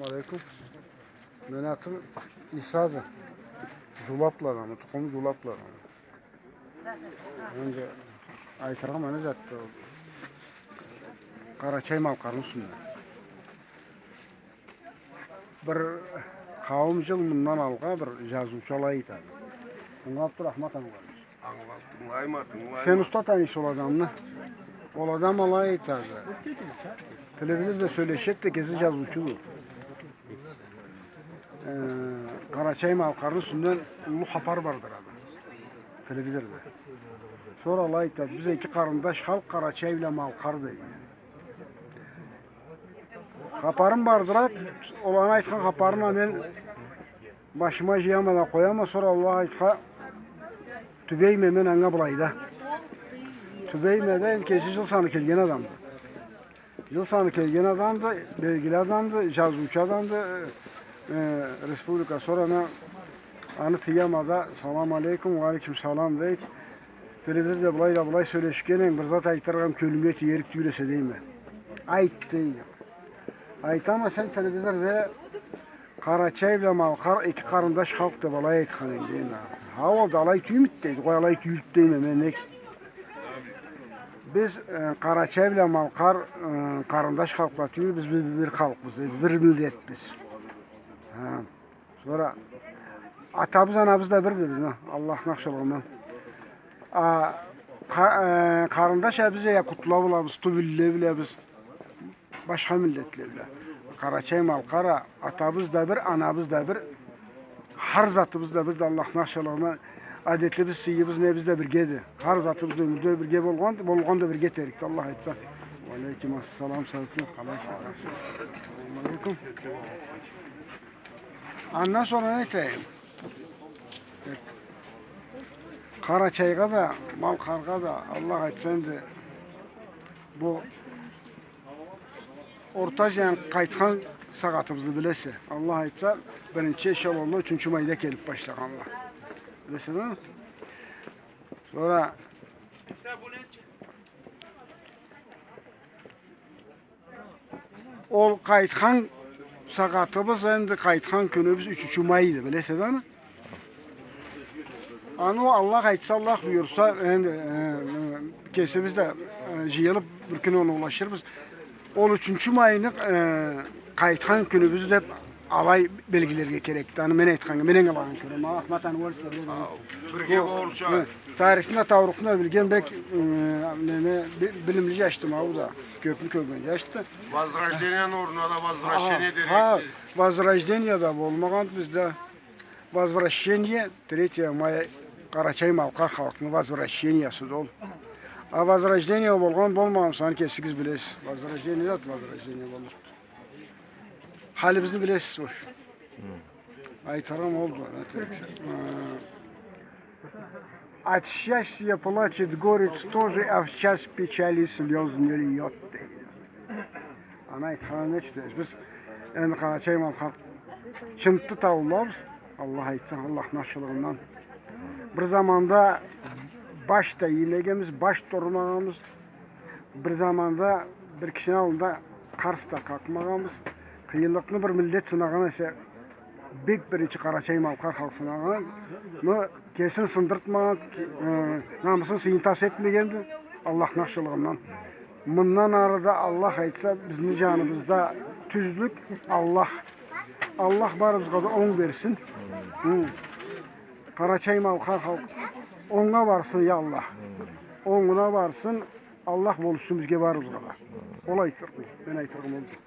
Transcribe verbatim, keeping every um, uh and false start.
Алейкум. Мени атым Исады. Джулаплыладанма, тукъумум Джулаплыладанды. Энди айтыргъа мени затды. Къарачай-Малкъарны юсюнден. Бир къауум джыл мындан алгъа бир джазыучу алай айтады. Тынгылаб тур, Ахмат, ангыладым. Ангылаб, тынгылайма, тынгылайма. Сен уста таныйса ол адамны. Ол адам алай айтады. Телевизорда сёлешеди да, кеси джазыучуду. Э, Къарачай-Малкъарны юсюнден уллу хапар бардырады телевизорда. Сора алай айтады: «Биз эки къарындаш халкъ, Къарачай бла Малкъар», — дейди. Хапарын бардырады, ол аны айтхан хапарын а мен башыма джыяма да къояма, сора Аллах айтса, тюбейме мен анга былайда. Тюбейме да, энди кеси джыл саны келген адамды. Джыл саны келген адамды, белгили адамды, джазыучу адамды, э, республика. Сора мен аны тыяма да, «Салам алейкум», «Уа алейкум салам», — дейди. «Телевизорда былай да былай сёлешген эдим, бир зат айтыргъа эдим, кёлюнге тиерик тюйюл эсе», — дейме. «Айт», — дейди. Айтама: «Сен телевизорда Къарачай бла Малкъар эки къарындаш халкъ деб алай айтхан эдинг», — дейме. «Хау, ол да алай тюймюдю?» — дейди. «Къой, алай тюйюлдю», — дейме мен, нек. «Биз, э, Къарачай бла Малкъар, э, къарындаш халкъла тюйюл, биз бир, бир халкъбыз, дейди, бир миллетбиз». Хы. Сора атабыз, анабыз да бирди бизни, Аллахны ахшылыгъындан. А, къа-, э, къарындаш а биз якутла бла биз, тюбюлле бла биз, башха миллетле бла. Къарачай-Малкъар а, атабыз да бир, анабыз да бир, хар затыбыз да бирди, Аллахны ахшылыгъындан. Адетибиз, сыйыбыз, небиз да биргеди. Хар затыбыз да ёмюрде бирге болгъан, болгъан да бирге этерикди, Аллах айтса. Уа алейкум ассалам, салам алейкум. Андан сора не айтайым? Къарачайгъа да, Малкъаргъа да, Аллах айтса, энди бу Орта Азиядан къайтхан сагъатыбызны билесе. Аллах айтса, биринчи эшелонла ючюнчю майда келиб башлагъанла. Билесе да? Сора ол къайтхан сагъатыбыз, энди къайтхан кюнюбюз ючюнчю майды, билесе да аны. Аны Аллах айтса, Аллах буюрса, энди, э, кесибиз да, э, джыйылыб бир кюн оноулашырбыз. Ол ючюнчю майны, э, къайтхан кюнюбюз деб алай белгилерге керекди. Аны мен айтханнга, мен ангылагъаннга кёре. Ма Ахмат Анвар сёледи. Бирге болурча. Э, тарихни да, таурухну да билген бек, э, неме, би-, билимли джашды ма бу да. Кёбню кёрген джашды. Возрождениени орнуна да возвращение дерикди. Возрождение да болмагъанды бизде. Возвращение, третье мая, къарачай-малкъар халкъны возвращениесиди ол. А возрождение болгъан, болмагъан, сиз аны кесигиз билесиз. Возрождение зат возрождение болур. Халибизни билесиз, хош. Хы. Айтырым олду. Э, «От счастья плачет горец тоже, а в час печали слёз не льёт», — дейди. Аны айтханы нечик дейсиз? Биз энди къарачай-малкъар чынтты таулабыз, Аллах айтса, Аллахны ахшылыгъындан. Бир заманда баш да иймегенбиз, баш да урмагъанбыз. Бир заманда бир кишини аллында къарс да къакъмагъанбыз. Къыйынлыкъны бир миллет сынагъан эсе, бек биринчи къарачай-малкъар халкъ сынагъан. Но кесин сындыртмагъан, э, намысын, сыйын тас этмегенди, Аллахны ахшылыгъындан. Мындан ары да, Аллах айтса, бизни джаныбызда тюзлюк, Аллах. Аллах барыбызгъа да онг берсин. Хы. Къарачай-малкъар халкъ онгга барсын, я Аллах. Онгуна барсын, Аллах болушсун бизге барыбызгъа да. Ол айтырым, мен айтырым олду.